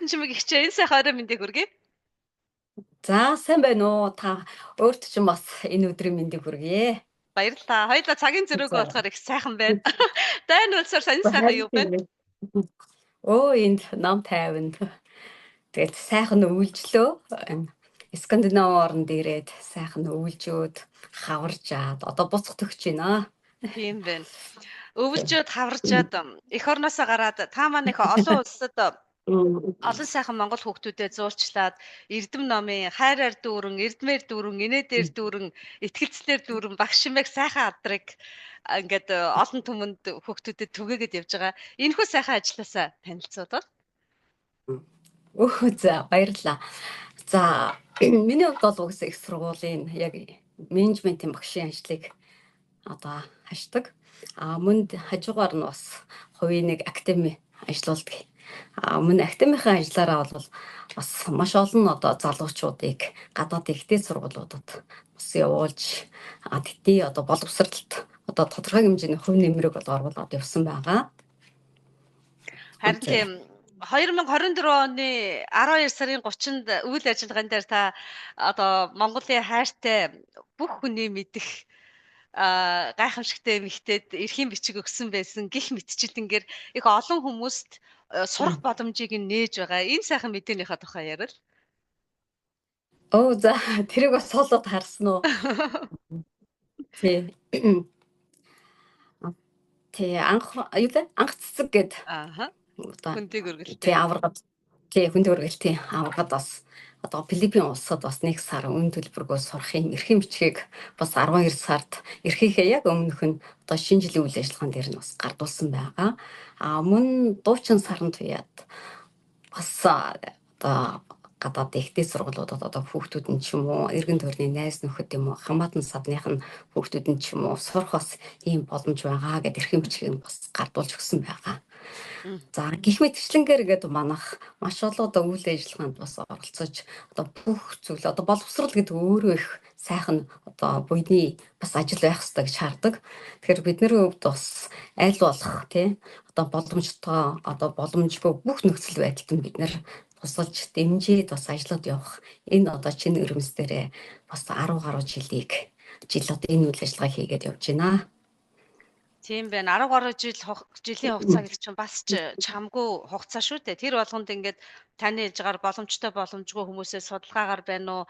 Эрдэнэчимэг ихчээ, энэ сайхан орой мэндийг хүргэе. За, сайн байна уу? Та өөрт чинь бас энэ өдрийн мэндийг хүргье. Баярлалаа. Хоёулаа цагийн зөрөөгөө За. болохоор их сайхан байна. Дайн улсаар энэ сайхан юу байна? Өө, энд нам тайван. Тэгээд сайхан өвлжлөө. Скандинав оронд ирээд сайхан өвлжөөд хаваржаад одоо буцах төгч байна. Тийм байна. Өвлжөөд хаваржаад эх орноосоо гараад та маань их олон улсад олон сайхан монгол хүүхдүүдэд зуулчлаад Эрдэм номын хайраар дүүрэн, эрдмээр дүүрэн, инээдээр дүүрэн, итгэлцлээр дүүрэн багш шимээг сайхан алдрыг ингээд олон түмэнд хүүхдүүдэд түгээгээд явж байгаа. Энэхүү сайхан ажлаасаа танилцуулбал. Өөх, за, баярлалаа. За, миний хувьд бол угсаа их сургуулийн яг менежментийн багшийн ажлыг одоо хашдаг. А мөн хажуугаар нь бас хувийн нэг академи ажиллаулдаг. А мөн академийн ажиллаараа бол бас маш олон одоо залуучуудыг гадаад ихтэй сургуулиудад бас явуулж, тэдний одоо боловсролт одоо тодорхой хэмжээний хувь нэмрийг бол оруулаад явсан байгаа. Харин тийм, 2024 оны 12 сарын 30-нд үйл ажиллагаан дээр та одоо Монголын хайртай бүх хүний мэдэх гайхамшигтай эмэгтэйд эрхийн бичиг өгсөн байсан гих мэтчилэнгээр их олон хүмүүст сурах боломжийг нь нээж байгаа. Энэ сайхан мэдээнийхээ тухай ярил. Оо, за, тэрийг бас солоод харсан уу? Тий. Тий, анх юу лээ? Анх цэцэг гээд одоо Хүндийг тий өргөлтэй. Аваргад, тий, хүнд өргөлтийн аваргад бас одоо Филиппин улсад бас нэг сар үн төлбөргүй сурахын эрхийн бичгийг бас 12 сард эрхийнхээ яг өмнөх нь одоо шинэ жилийн үйл ажиллагаан дээр нь бас гардуулсан байгаа. А мөн дуучин саран туяад бас одоо гадаад ихтэй сургуулиудад одоо хүүхдүүд нь ч юм уу, эргэн тойрны найз нөхөд юм уу, хамаатан садных нь хүүхдүүд нь ч юм уу сурах бас ийм боломж байгаа гэдээ эрхийн бичгийг бас гардуулж өгсөн байгаа. За, гэх мэтчлэнгээр ингээд манах маш олон одоо үйл ажиллагаанд бас оролцож, одоо бүх зүйл, одоо боловсрол гэдэг өөрөө их сайхан одоо буйны бас ажил байх ёстой гэж хардаг. Тэгэхээр бидний хувьд бас аль болох, тий, одоо боломжтой, одоо боломжгүй бүх нөхцөл байдалд нь бид нэр тусалж дэмжиж бас ажиллаад явах энэ одоо чин өрөмс дээрээ бас 10 гаруй жилийг жил одоо энэ үйл ажиллагаа хийгээд явж байна. Тийм байна. 10 гаруй жил жилийн хугацаа гэдэг чинь бас ч чамгүй хугацаа шүү дээ. Тэр болгонд ингээд таны хэлж байгаагаар боломжтой, боломжгүй хүмүүсээ судалгаагаар байна уу,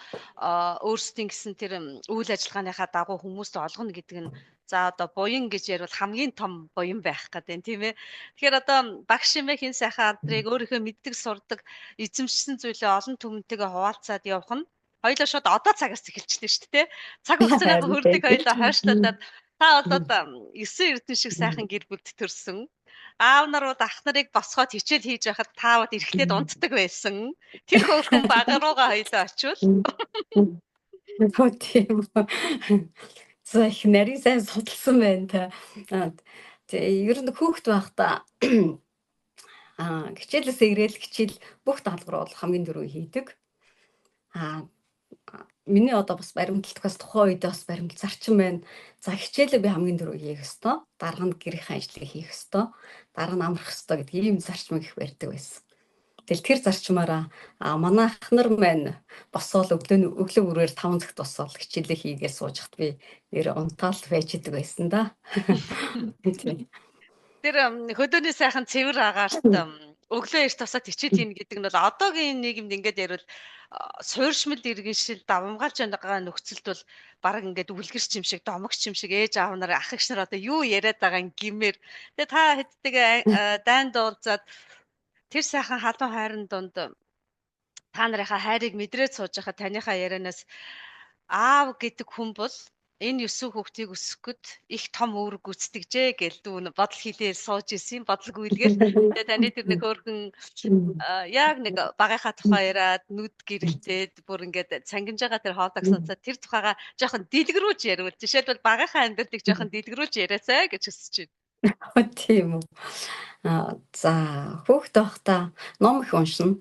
өөрсдийн гэсэн тэр үйл ажиллагааныхаа дагуу хүмүүст олгоно гэдэг нь за одоо буян гэж ярил хамгийн том буян байх гэдэг юм, тийм ээ. Тэгэхээр одоо багш шимээх энэ сайхан алдрыг өөрийнхөө мэддэг, сурдаг, эзэмшсэн зүйлээ олон түмэнтэйгээ хуваалцаад явах нь хоёулаа шууд одоо цагаас эхэлчихлээ шүү дээ. Цаг хугацааны хөрдөг хоёулаа хойшлуулад та бол одоо 9 эрдэнэ шиг сайхан гэр бүлд төрсөн. Аав нар бол ах нарыг босгоод хичээл хийж байхад та бол эрхлээд унтдаг байсан. Тэр хөөрхөн бага руугаа хоёулаа очивол. Тийм. За, их нарийн сайн судалсан байна та. Тэгээ ер нь хүүхэд байхдаа хичээлээсээ ирээл хичээл бүх даалгавар бол хамгийн түрүү хийдэг. Миний одоо бас баримтлагаас тухайн үед бас баримт зарчим байна. За, хичээлээ би хамгийн түрүү хийх ёстой. Дараа нь гэрийнхээ ажлыг хийх ёстой. Дараа нь амрах ёстой гэдэг ийм зарчмыг их барьдаг байсан. Тэгэл тэр зарчмаараа манай ах нар маань босоол өглөө бүрээр 5 цагт босоол хичээлээ хийгээл суужхад би нэр унтаал байж идэг байсан да. Тэр хөдөөний сайхан цэвэр агаарт өглөө эрт тусаад хичээл хийнэ гэдэг нь бол одоогийн нийгэмд ингээд ярил суурьшмал иргэншил давамгаалж байгаа нөхцөлд бол бараг ингээд үлгэрч юм шиг, домогч юм шиг ээж аав нар, ах эгч нар одоо юу яриад байгаа юм гимээр. Тэгээ та хэдтэйгээ дайнд уулзаад тэр сайхан халуун хайрын дунд та нарынхаа хайрыг мэдрээд сууж байхад таныхаа ярианаас аав гэдэг хүн бол энэ 9 хүүхдийг өсгөхөд их том үүрэг гүйцэтгэжээ гэл дүүн бодол хилээл сууж исэн, бодол гүйлгээл. Тэгээ таны тэр нэг хөөрхөн яг нэг багийнхаа тухай яриад нүд гэрэлтээд бүр ингээд цангинж байгаа тэр хоолойг сонсоод тэр тухайга жоохон дэлгэрүүлж яриул. Жишээлбэл, багийнхаа амьдралыг жоохон дэлгэрүүлж яриасай гэж хүсэж байна. Тийм үү. За, хүүхэд байхдаа ном их уншина.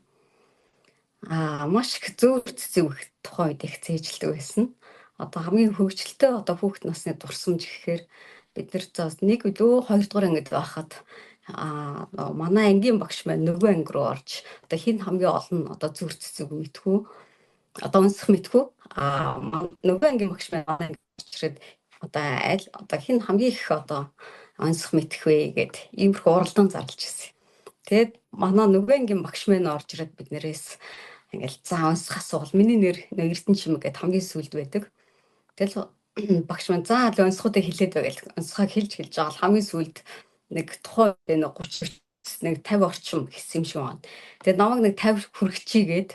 Маш их зөөр цэцэг тухайн үед их цээжилдэг байсан. Одоо хамгийн хөгжилтэй одоо хүүхэд насны дурсамж гэхээр бид нар зоос нэг өдөө хоёр дугаар ангид байхад Манай ангийн багш маань нөгөө анги руу орж одоо хин хамгийн олон одоо зүр цэцэг мэдхүү одоо өнсөх мэдхүү нөгөө ангийн багш маань манай анги орж ирээд одоо аль одоо хин хамгийн их одоо өнсөх мэдэх вэ гэд иймэрхүү уралдаан зарлж ирсэн. Тэгээд манай нөгөө ангийн багш маань орж ирээд бид нэрээс ингээл за өнсөх асуувал миний нэр Эрдэнэ чимэг гэд хамгийн сүүлд байдаг. Тэгэл багш маань за л өнсгүүдээ хэлээд бай гэл өнсгөө хэлж хэлж байгаа л хамгийн сүүлд нэг тухайн үед нэг 30 нэг 50 орчим хийсэн юм шиг байна. Тэгээд намайг нэг 50 хүргэчийгээд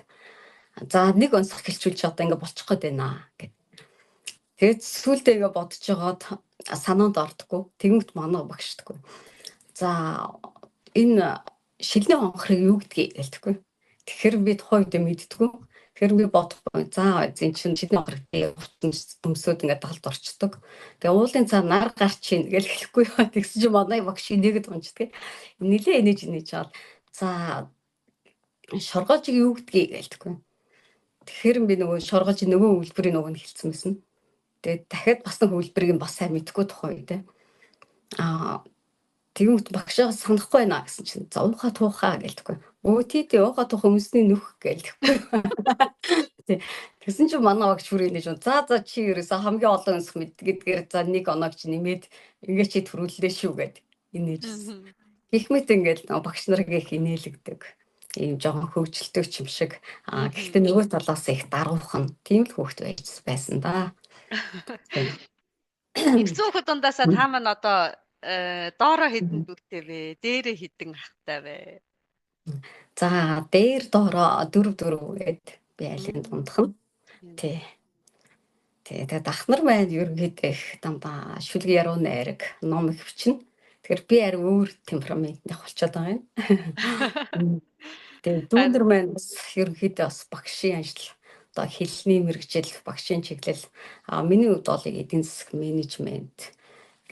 за нэг өнсгөх хэлчүүл чи одоо ингээ болчих гээд байна гэд. Тэгээд сүүлдээ ингээ бодож байгаад санаанд ордоггүй. Тэгмэт манай багшдаггүй. За энэ шилний хонхрыг юу гэдгийг гэлтэхгүй. Тэгэхээр би тухайн үед мэддэггүй. Тэгэхээр би бодохгүй. За эзэн чинь шилний хонхрыг өмсөд ингээд далд орчдөг. Тэгээ уулын цаа нар гарч ийн гэж хэлэхгүй. Тэгсэн чинь манай багш инээгэд унждаг. Нилээ инээж инээж жаал. За шоргоолжийг юу гэдгийг гэлтэхгүй. Тэгэхээр би нөгөө шоргоолж нөгөө үйлбэрийн нөгөө нь хэлсэн байсан. Тэгээд дахиад бас нэг үйлбэрийг нь бас сайн мэдэхгүй тухайн үед. Тэгмэт багшаа санахгүй байна гэсэн чинь за уухаа туухаа гэлтэхгүй. Өө тий тий уухаа туухаа өмсний нүх гэлтэхгүй. Тэгсэн чинь манай багш бүр инээж за за чи ерөөсө хамгийн олон өнсөх мэд гэдгээр за нэг оноог чи нэмээд ингээ чи төрүүллээ шүү гэд инээжсэн. Гэх мэт ингээл багш нарыг их инээлэгдэг. Ийм жоохон хөгжилтэй юм шиг. Гэхдээ нөгөө талаас их даруухан тийм л хүүхэд байж байсан да. Ирсэн хүүхэд дундаасаа та маань одоо доороо хэдэн дүүтэй вэ? Дээрээ хэдэн ахтай вэ? За дээр доороо 4 4 гээд би айлын дундхан. Тий. Тий. Тэгээд ах нар маань ерөнхийдөө их дандаа шүлэг яруу найраг ном их бичнэ. Тэгэхээр би арай өөр темпераментных болчиход байгаа юм. Тэгээд дүүнер маань бас ерөнхийдөө бас багшийн ажил одоо хэлний мэргэжил, багшийн чиглэл, миний хувьд бол эдийн засаг менежмент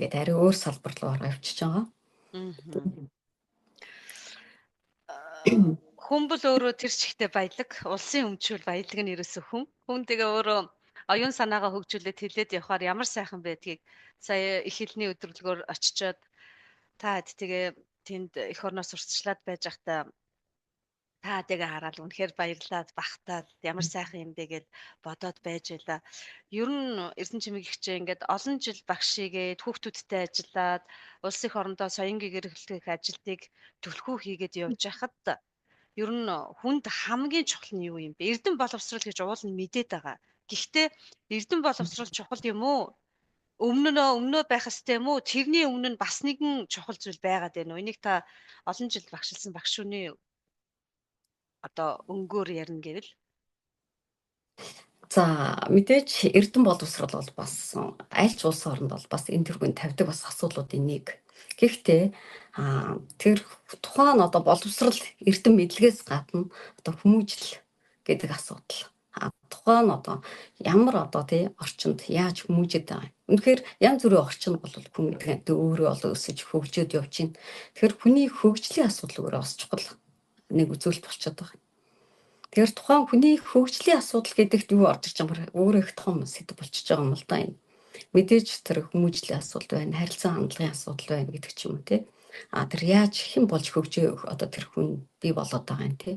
гээд арай өөр салбар руу ороо явчихж байгаа. Хүн бол өөрөө тэр чигтээ баялаг, улсын өмчүүл баялаг нь ерөөсөө хүн. Хүн тэгээ өөрөө оюун санаагаа хөгжүүлээд хэлээд явхаар ямар сайхан байдгийг сая их хэлний өдөрлөгөөр очичоод та хэд тэгээ тэнд эх орноос сурталчлаад байж байхдаа та тэгээ хараад үнэхээр баярлаад бахтаад ямар сайхан юм бэ гэд бодоод байж байла. Ер нь Эрдэнэ чимэг ихчээ ингээд олон жил багш хийгээд хүүхдүүдтэй ажиллаад улс их орондоо соён гэрэлтэх ажилтыг түлхүү хийгээд явж байхад ер нь хүнд хамгийн чухал нь юу юм бэ? Эрдэм боловсрол гэж уул нь мэдээд байгаа. Гэхдээ эрдэм боловсрол чухал юм уу? Өмнөө байх ёстой юм уу? Тэрний өмнө нь бас нэгэн чухал зүйл байгаад байна уу? Энийг та олон жил багшилсан багш хүний одоо өнгөөр ярина гэвэл за мэдээж эрдэм боловсрол бол бас аль ч улс оронд бол бас энэ төрхөнд тавьдаг бас асуудлуудын нэг. Гэхдээ тэр тухайн одоо боловсрол эрдэм мэдлэгээс гадна одоо хүмүүжил гэдэг асуудал. Тухайн одоо ямар одоо тий орчинд яаж хүмүүжээд байгаа юм. Үнэхээр янз бүрийн орчин бол хүн гэдэг нь өөрөө бол өсөж хөгжөөд явж байна. Тэгэхээр хүний хөгжлийн асуудал өөрөө бас чухал нэг үзүүлэлт болчиход байгаа. Тэгэхээр тухайн хүний хөгжлийн асуудал гэдэгт юу орж иж байгаа юм өөрөө их том сэдэв болчихж байгаа юм л да энэ. Мэдээж тэр хүмүүжлийн асуудал байна, харилцан хандлагын асуудал байна гэдэг ч юм уу тий. Тэр яаж хэн болж хөгжөө одоо тэр хүн бий болоод байгаа юм тий.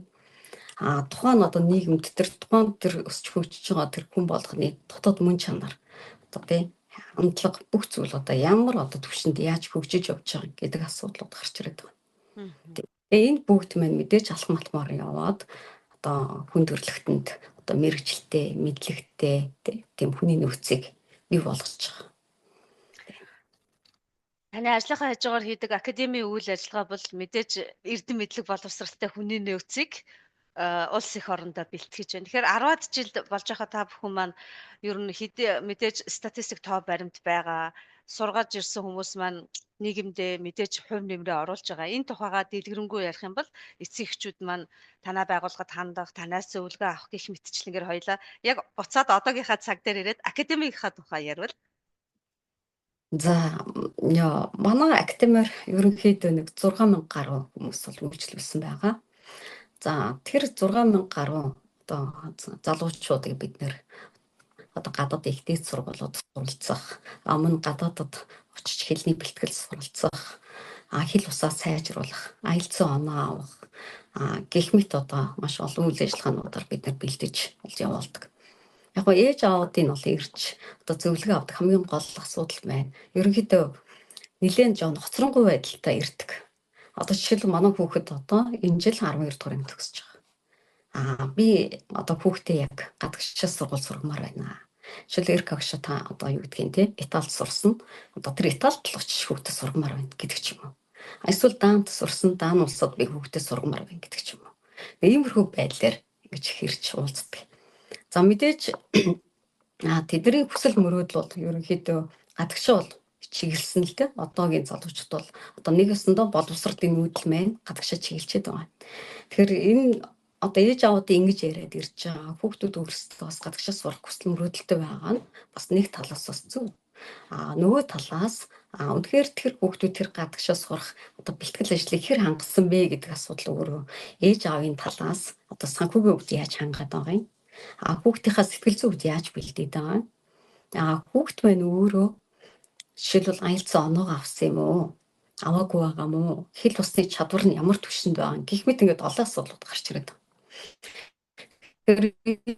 Тухайн одоо нийгэмд тэр тухайн тэр өсч хөгжиж байгаа тэр хүн болгоны дотоод мөн чанар одоо тий хандлага бүх зүйл одоо ямар одоо түвшинд яаж хөгжиж явж байгаа гэдэг асуудлууд гарч ирээд байгаа. Тэгээ энэ бүгд маань мэдээж алхам алхмаар яваад одоо хүн төрөлхтөнд одоо мэрэгчлээ, мэдлэгтэй тийм хүний нөөцийг бий болгож байгаа. Таны ажлынхаа хажуугаар хийдэг академийн үйл ажиллагаа бол мэдээж эрдэм мэдлэг боловсралтай хүний нөөцийг улс их орондоо бэлтгэж байна. Тэгэхээр 10-аад жил болж байхад та бүхэн маань ер нь мэдээж статистик тоо баримт байгаа. Сургаж ирсэн хүмүүс маань нийгэмдээ мэдээж хувь нэмрээ оруулж байгаа. Энэ тухайгаа дэлгэрэнгүй ярих юм бол эцэг эхчүүд маань танаа байгууллагад хандах, танаас зөвлөгөө авах гэх мэтчлэнгээр хоёлаа яг буцаад одоогийнхаа цаг дээр ирээд академийнхаа тухай ярил. За манай академиар ерөнхийдөө нэг 6000 гаруй хүмүүс бол үйлчлүүлсэн байгаа. За тэр 6000 гаруй одоо залуучуудыг бид нэр одоо гадаад их дээд сургуулиуд суралцах, мөн гадаадад очиж хэлний бэлтгэл суралцах, Хэл усаа сайжруулах, аялцсан оноо авах гэх мэт одоо маш олон үйл ажиллагаануудаар бид нар бэлдэж болж явуулдаг. Яг гоо ээж аавуудын бол ирж одоо зөвлөгөө авдаг хамгийн гол асуудал байна. Ерөнхийдөө нэлээд жоон хоцронгуй байдалтай ирдэг. Одоо жишээлбэл манай хүүхэд одоо энэ жил 12 дугаар анги төгсөж байгаа. Би одоо хүүхдээ яг гадагшаа сургууль сургамаар байна. Жишээл Эрк агш та одоо юу гэдгийг те Италид сурсан. Одоо тэр Италид л очиж хүүхдээ сургамаар байна гэдэг ч юм уу. Эсвэл Даанд сурсан, Даан улсад би хүүхдээ сургамаар байна гэдэг ч юм уу. Иймэрхүү байдлаар ингэж хэрч уулздаг. За мэдээж тэдний хүсэл мөрөөдөл бол ерөнхийдөө гадагшаа бол чиглэсэн л дээ. Одоогийн залуучууд бол одоо нэг өсөндөө боловсролын нүүдэл маань гадагшаа чиглэчээд байгаа. Тэгэхээр энэ одоо ээж аавуудын ингэж яриад ирж байгаа хүүхдүүд өөрсдөө бас гадагшаа сурах хүсэл мөрөөдөлтэй байгаа нь бас нэг талаас бас зөв. Нөгөө талаас үнэхээр тэр хүүхдүүд тэр гадагшаа сурах одоо бэлтгэл ажлыг хэр хангасан бэ гэдэг асуудал өөрөө ээж аавын талаас одоо санхүүгийн хувьд яаж хангаад байгаа юм? Хүүхдийнхаа сэтгэл зүйн хувьд яаж бэлдээд байгаа юм? Хүүхд маань өөрөө жишээлбэл аялцсан оноогоо авсан юм уу? Аваагүй байгаа мó? Хэл усны чадвар нь ямар түвшинд байгаа юм? Гэх мэт ингээд олон асуудлууд гарч ирээд байгаа. Тэгэхээр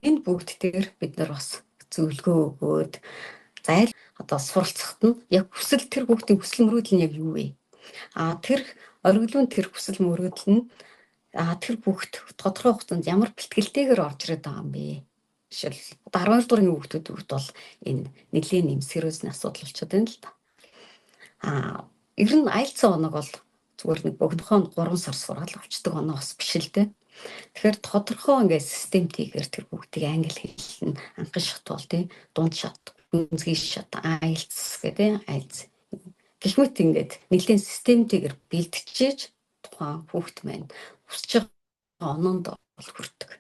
энэ бүгд дээр бид нар бас зөвлөгөө өгөөд зайл одоо суралцахад нь яг хүсэл тэр хүүхдийн хүсэл мөрөөдөл нь яг юу вэ? Тэр ориглон тэр хүсэл мөрөөдөл нь тэр хүүхд тодорхой хугацаанд ямар бэлтгэлтэйгээр орж ирээд байгаа юм бэ? Жишээл одоо 12 дугаар ангийн хүүхдүүд бол энэ нэлийн нэм сериусны асуудал болчиход байна л да. Ер нь аялцсан оног бол зүгээр нэг богинохон 3 сар сураад авчдаг оноо бас биш л дээ. Тэгэхээр тодорхой ингээд системтэйгээр тэр хүүхдийг англи хэл нь анхан шат бол тий дунд шат, гүнзгий шат, IELTS гэдэг IELTS гэх мэт ингээд нэлийн системтэйгээр бэлтжиж тухайн хүүхд маань хүсэж байгаа оноонд бол хүрдэг.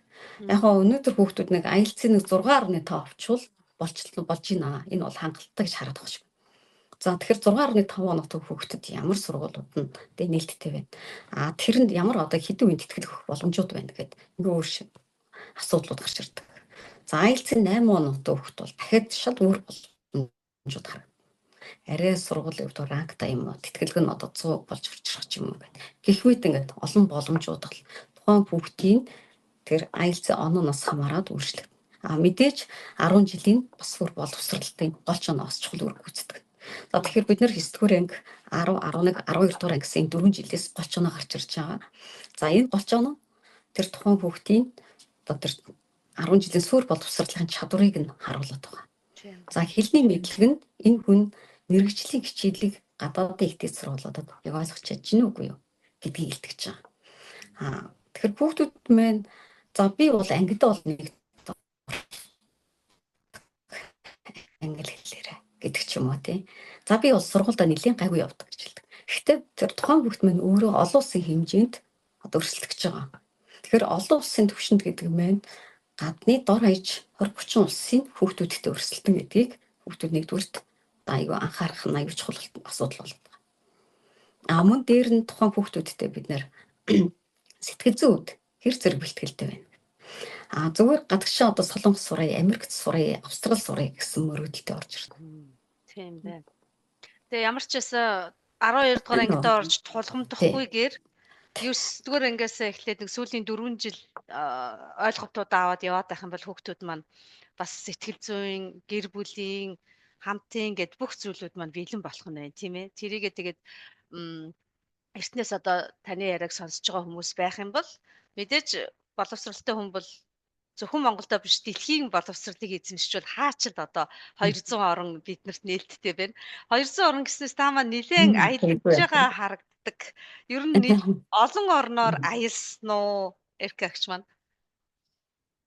Яг гоо өнөөдөр хүүхдүүд нэг IELTS-ийн нэг 6.5 авчвал болчлоо болж байна. Энэ бол хангалттай гэж хараад байгаа шиг. За тэгэхээр 6.5 оноотой хүүхдэд ямар сургуулиуд нь тэ нээлттэй байна. Тэрэнд ямар одоо хэдэн үеийн тэтгэл өгөх боломжууд байна гэхэд ингээ өөр асуудлууд гарч ирдэг. За IELTS-ийн 8 оноотой хүүхд бол дахиад шал өөр боломжууд харагдана. Арай сургуулийн хувьд ранктай юм уу тэтгэлэг нь одоо 100 болж орчих юм уу гэдэг. Гэх мэт ингээд олон боломжууд бол тухайн хүүхдийн тэр IELTS онооноос хамаарат өөрчлөгдөнө. Мэдээж 10 жилийн бас бүр боловсролтын голч оноо бас чухал үүрэг гүйцэтгэв. За тэгэхээр бид нэр 9 дугаар анги 10, 11, 12 дугаар анги гэсэн энэ 4 жилээс голч оноо гарч ирж байгаа. За энэ голч оноо тэр тухайн хүүхдийн одоо тэр 10 жилийн суурь боловсролын чадварыг нь харуулдаг байгаа. За хэлний мэдлэг нь энэ хүн мэрэгжлийн хичээлийг гадаадын их дээд сургуулиудад яг ойлгож чадж гинэ үгүй юу гэдгийг илтгэж байгаа. Тэгэхээр хүүхдүүд маань за би бол ангидаа бол нэг англи хэлээрээ гэдэг ч юм уу тий. За би бол сургуульдаа нэлийн гайгүй явдаг гэж хэлдэг. Гэхдээ тэр тухайн хүүхд маань өөрөө олон улсын хэмжээнд одоо өрсөлдөж байгаа. Тэгэхээр олон улсын түвшинд гэдэг маань гадны дор хаяж 20 30 улсын хүүхдүүдтэй өрсөлдөн гэдгийг хүүхдүүд нэгдүгüрт айгүй анхаарах нь айгүй чухал асуудал болдог. Мөн дээр нь тухайн хүүхдүүдтэй бид нэр сэтгэл зүйн хувьд хэр зэрэг бэлтгэлтэй байна. Зүгээр гадагшаа одоо Солонгос сурая, Америкт сурая, Австрал сурая гэсэн мөрөөдөлтэй орж ирнэ. Тийм байна. Тэгээ ямар ч байсан 12 дугаар ангидаа орж тулгамдахгүйгээр 9 дугаар ангиас эхлээд нэг сүүлийн 4 жил ойлголтууд аваад яваад байх юм бол хүүхдүүд маань бас сэтгэл зүйн, гэр бүлийн, хамтын гэд бүх зүйлүүд маань бэлэн болох нь байна, тийм ээ. Тэрийгээ тэгээд эртнээс одоо таны яриаг сонсож байгаа хүмүүс байх юм бол мэдээж боловсралтай хүн бол зөвхөн Монголдо биш дэлхийн боловсролыг эзэмшчихвэл хаачил одоо 200 орн биднэрт нээлттэй байна. 200 орн гэснээс та маань нэлээд аялж байгаа харагддаг. Ер нь олон орноор аялсан уу, Эрка агч маань?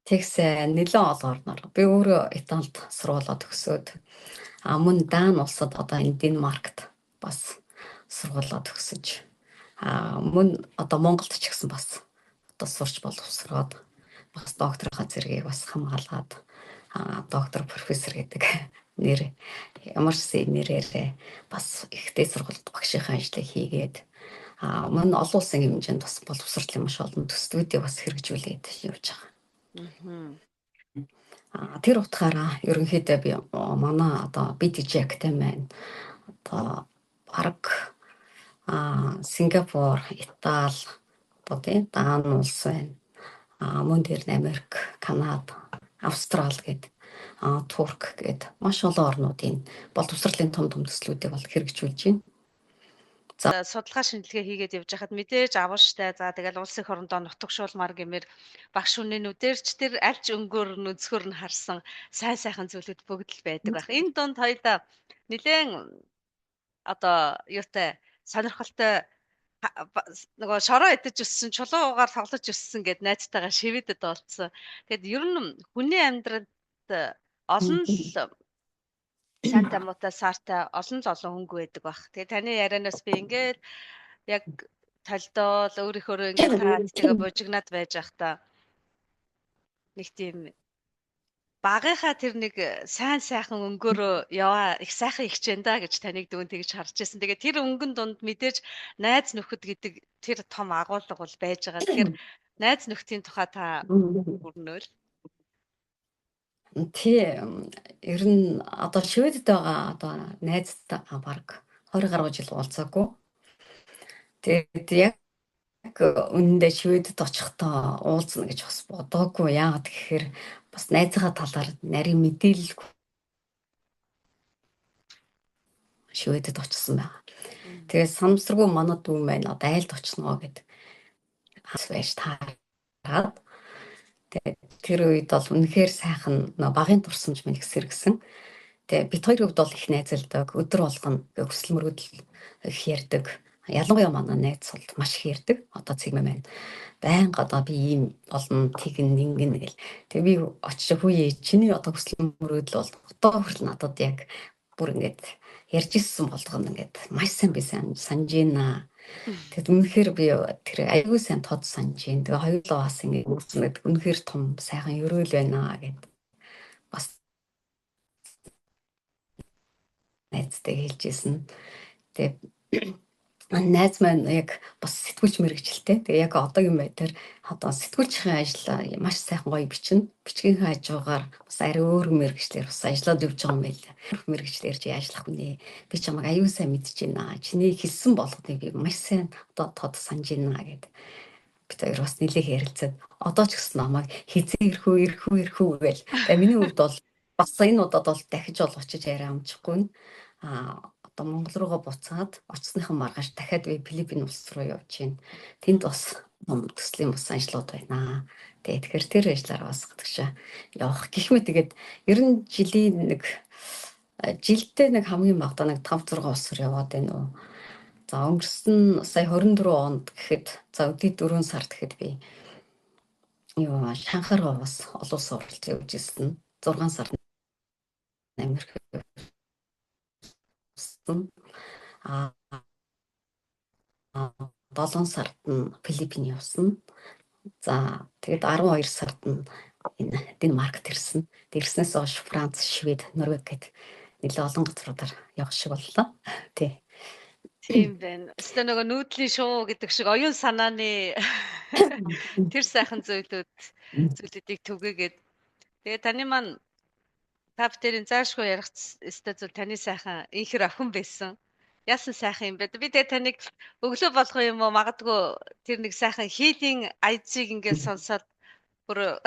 Тэгсэн нэлээд олон орноор. Би өөрөө Италид сургуулаа төгсөөд мөн Дан улсад одоо энэ Денмаркт бас сургуулаа төгсөж мөн одоо Монголд ч гэсэн бас одоо сурч боловсроод бас докторийнхаа зэргийг бас хамгаалаад доктор профессор гэдэг нэр ямар ч нэрээрээ бас ихтэй сургуульд багшийнхаа ажлыг хийгээд мөн олон улсын хэмжээнд бас боловсролын маш олон төслүүдийг бас хэрэгжүүлээд явж байгаа. Тэр утгаараа ерөнхийдөө би манай одоо BTG Академи маань одоо бараг Сингапур, Итали, одоо тийм Дан улс байна. Мөн дээр нь Америк, Канада, Австрал гээд Турк гээд маш олон орнуудын боловсролын том том төслүүдийг бол хэрэгжүүлж байна. За судалгаа шинжилгээ хийгээд явж байхад мэдээж аварштай. За тэгэл улс их орондоо нутагшуулмаар гэмээр багш үнэнүүдээр ч тэр альч өнгөөр нь өнцгөр нь харсан сайн сайхан зүйлүүд бүгд л байдаг байх. Энэ дунд хоёлаа нэлээд одоо юутай сонирхолтой нөгөө шороо идэж өссөн, чулуу уугаар тоглож өссөн гэд найзтайгаа шивэдэд болцсон. Тэгэд ер нь хүний амьдралд олон л сайнтай муутай саартай олон л олон хөнгө байдаг бах. Тэгээ таны ярианаас би ингээд яг толдоол өөрийнхөө ингээд таацтайгаа бужигнаад байж байхдаа нэг тийм багынхаа тэр нэг сайн сайхан өнгөөрөө яваа их сайхан ихчэн да гэж таныг дүүн тэгж харж байсан. Тэгээ тэр өнгөн дунд мэдээж найз нөхөд гэдэг тэр том агуулга бол байж байгаа. Тэгэхээр найз нөхдийн тухай та өрнөөл. Тий, ер нь одоо Шведэд байгаа одоо найзтайгаа бараг 20 гаруй жил уулзаагүй. Тэгээд яг үнэндээ Шведэд очихдоо уулзна гэж бас бодоогүй. Яагаад гэхээр бас найзынхаа талаар нарийн мэдээлэлгүй Шведэд очсон байгаа. Тэгээд санамсаргүй манай дүү маань одоо айлд очно гэд байж таарад. Тэгээд тэр үед бол үнэхээр сайхан багын турсамж минь их сэргсэн. Тэгээд бит хоёрын хувьд бол их найзалдаг, өдөр болгоно хүсэл мөрөөдөл их ярьдаг. Ялангуяа манай найз бол маш их ярьдаг. Одоо цэгмэ маань байнга одоо би ийм болно, тэгнэ, ингэнэ гэл. Тэгээ би очиж хүүе чиний одоо хүсэл мөрөөдөл бол одоо хүртэл надад яг бүр ингээд ярьж ирсэн болгоно ингээд маш сайн би сайн санаж байна. Тэгэд үнэхээр би тэр аягүй сайн тод санаж байна. Тэгээ хоёулаа бас ингээд үүснэ гэдэг үнэхээр том сайхан өрөөл байна гэд бас найзтай хэлж ирсэн. Тэгээ найз маань яг бас сэтгүүлч мэрэгчлээ. Тэгээ яг одоогийн байдлаар одоо сэтгүүлчийн ажил маш сайхан гоё бичнэ. Бичгийнхээ хажуугаар бас арай өөр мэрэгчлэр бас ажиллаад явж байгаа юм байл. Мэрэгчлэр чи ажиллах хүнээ. Би чамайг аюу сайн мэдэж байна. Чиний хэлсэн болгоныг би маш сайн одоо тод санаж байна гэд. Бид хоёр бас нэлээх ярилцаад одоо ч гэсэн намайг хизээ ирэх үү, ирэх үү, ирэх үү гээл. Тэгээ миний хувьд бол бас энэ удаад бол дахиж бол очиж яриа амжихгүй. Одоо Монгол руугаа буцаад очсныхан маргааш дахиад би Филиппин улс руу явж байна. Тэнд бас том төслийн бас ажлууд байна. Тэгээ тэгэхээр тэр ажлаараа бас гадагшаа явах гэх мэт. Тэгээд ер нь жилийн нэг жилдээ нэг хамгийн багадаа нэг 5 6 улс руу яваад байна уу. За өнгөрсөн сая 24 онд гэхэд за өдний 4 сард гэхэд би юу Шанхай руу бас олон улс оролцож явж ирсэн. 6 сард Америк явсан. 7 сард нь Филиппин явсан. За тэгээд 12 сард нь энэ Денмаркт ирсэн. Ирснээс хойш Франц, Швед, Норвег гэд нэлээд олон газруудаар явах шиг боллоо. Тий. Тийм байна. Өстө нөгөө нүүдлийн шуу гэдэг шиг оюун санааны тэр сайхан зүйлүүдийг түгээгээд. Тэгээ таны маань та бүхэн заашгүй ярих өстой зүйл таны сайхан инхэр охин байсан. Яасан сайхан юм бэ? Би тэгээ таныг өглөө болгоо юм уу магадгүй тэр нэг сайхан хийлийн айцыг ингээд сонсоод бүр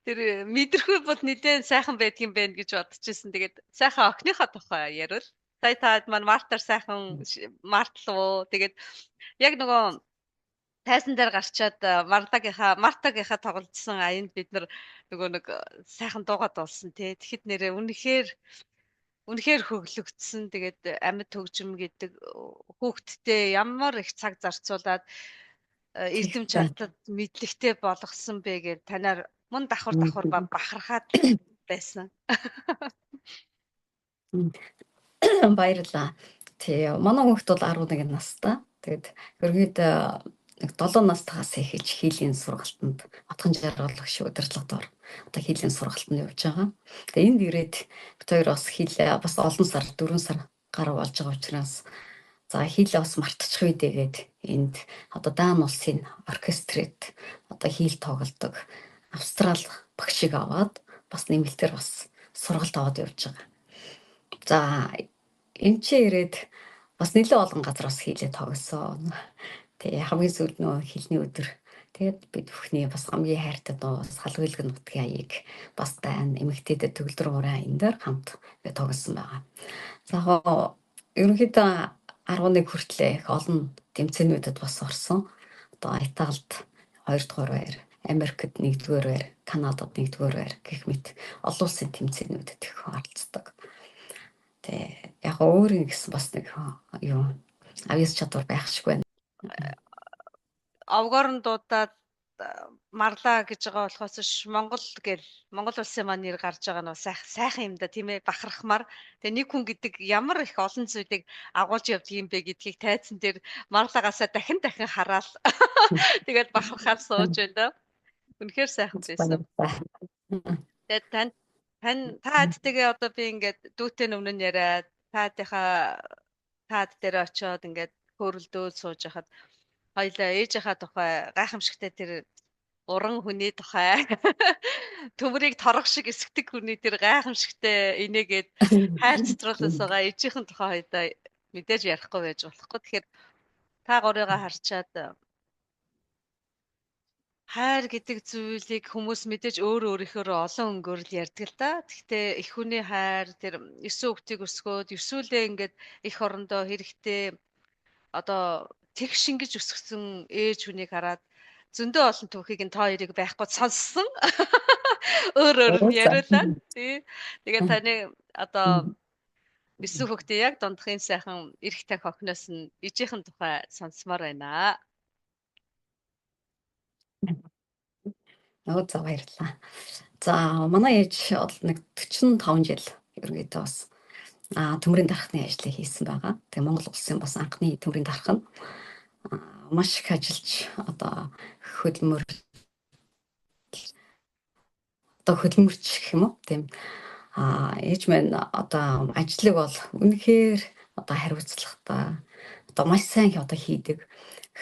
тэр мэдрэхүй бол нэлээд сайхан байдгийн байх гэж бодож ирсэн. Тэгээд сайхан охиныхоо тухай ярил. Сая та маань мартаар сайхан мартлуу. Тэгээд яг нөгөө тайзан дээр гарчаад Мартагийнхаа тоглолцсон аянд бид нар нөгөө нэг сайхан дуугаад болсон тий. Тэгэхэд нэрээ үнэхээр хөглөгдсөн. Тэгээд амьд төгжим гэдэг хүүхдтэй ямар их цаг зарцуулаад эрдэм чантад мэдлэгтэй болгосон бэ гэж танаар мөн давхар давхар бахархаад байсан. Баярлалаа. Тий, манай хүүхд бол 11 настай. Тэгээд ерөнхийдөө нэг 7 настайгаас эхэлж хийлийн сургалтанд Отгон жаргал багш удирдлагаар одоо хийлийн сургалтанд явж байгаа. Тэгээ энд ирээд бид хоёр бас хийлээ бас олон сар 4 сар гаруй болж байгаа учраас за хийлээ бас мартчих үедээ гээд энд одоо Дан улсын оркестрт одоо хийл тоглодог Австрал багшийг аваад бас нэмэлтээр бас сургалт аваад явж байгаа. За энэ ч ирээд Бас нэлээд олон газар бас хийлээ тогсон. Тэгээ хамгийн сүүлд нөгөө хэлний өдөр. Тэгээд бид бүхний бас хамгийн хайртай дуу бас Халгүйлэг нутгийн аяыг бас дайн эмэгтэйдэд төгөлдөр хуурай энэ дээр хамт тогсон байгаа. За яг ерөнхийдөө 11 хүртлээ их олон тэмцээнүүдэд бас орсон. Одоо Италид 2 дугаар байр, Америкт 1 дугаар байр, Канадад 1 дугаар байр гэх мэт олон улсын тэмцээнүүдэд их оролцдог. Тэ яг өөр юм гэсэн бас нэг юу авьяас чадвар байх шиг байна. Овгоор нь дуудаад марлаа гэж байгаа болохоос ш Монгол гэл Монгол улсын маань нэр гарч байгаа нь сайхан юм да, тийм ээ, бахархмаар. Тэгээ нэг хүн гэдэг ямар их олон зүйлийг агуулж явдаг юм бэ гэдгийг тайзан дээр марлагаасаа дахин дахин хараал тэгээд бахархаар сууж байна да. Үнэхээр сайхан байсан. Тэгээд тань тань та адтэйгээ одоо би ингээд дүүтэй өмнө нь яриад таадынхаа таад дээр очиод ингээд хөөрөлдөөд сууж хахад хоёлаа ээжийнхаа тухай гайхамшигтай тэр уран хүний тухай төмрийг торох шиг эсгдэг хүний тэр гайхамшигтай инээгээд хайр цэцруулаас байгаа ээжийнхэн тухай хоёлаа мэдээж ярихгүй байж болохгүй. Тэгэхээр та гурыгаа харчаад хайр гэдэг зүйлийг хүмүүс мэдээж өөр өөрийнхөө олон өнгөөр л ярьдаг л да. Гэхдээ эх хүний хайр тэр 9 хүүхдийг өсгөөд 9-үлээ ингээд эх орондоо хэрэгтэй одоо тэг шингэж өсгсөн ээж хүнийг хараад зөндөө олон түүхийг нь та хоёрыг байхгүй сонссон. Өөр өөр нь яриулаа. Тий. Тэгээд таны одоо 9 хүүхдийн яг дундхын сайхан эрх тах охиноос нь ээжийнхэн тухай сонсомоор байна. Оо за баярлалаа. За манай ээж бол нэг 45 жил ерөнхийдөө бас төмрийн дархны ажлыг хийсэн байгаа. Тэгээ Монгол улсын бас анхны төмрийн дарх нь маш их ажиллаж одоо хөдөлмөр одоо хөдөлмөрч гэх юм уу тийм ээж маань одоо ажлыг бол үнэхээр одоо хариуцлагатай одоо маш сайн одоо хийдэг,